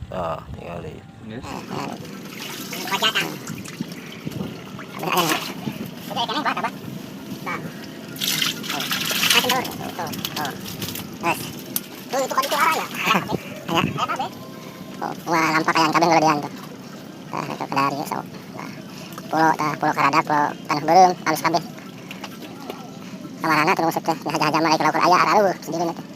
Tah, tingali. Geus. Kocatan. Tuh itu kan itu arah ya. Ya. Oh, wah lampak yang kabeh ngeledean tuh. Tah itu kedari sok. Nah, pulau tah pulau Karadak, pulau Tanah Beureum, alus kabeh. Kamarana tuh maksud teh, haja-haja mah lauk aya araleuh sendiri teh.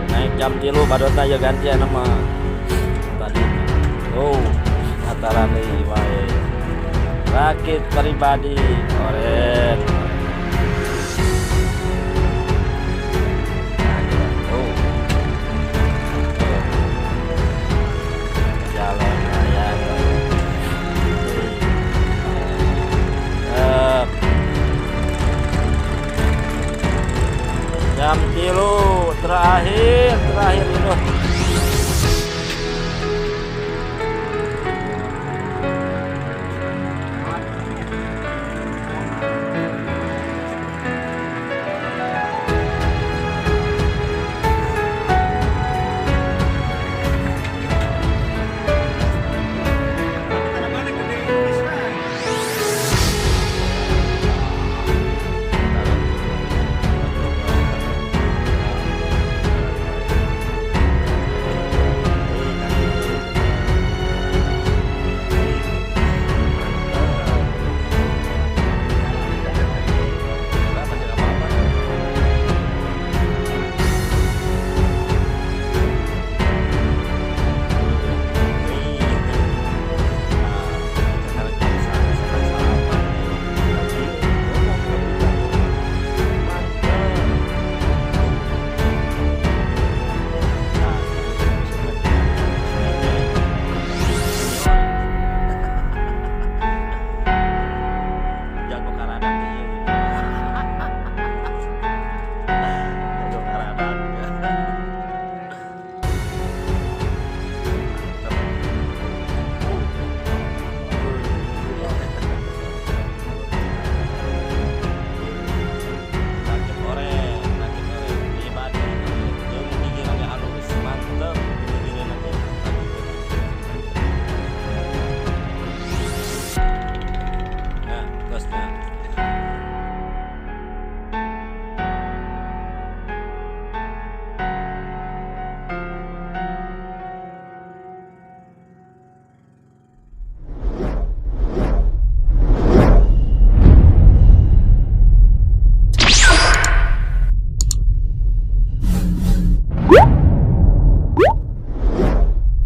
Naik jam 3 badotna ya gantian nama tadi. Oh, ataran deui wae. Rakit pribadi oren.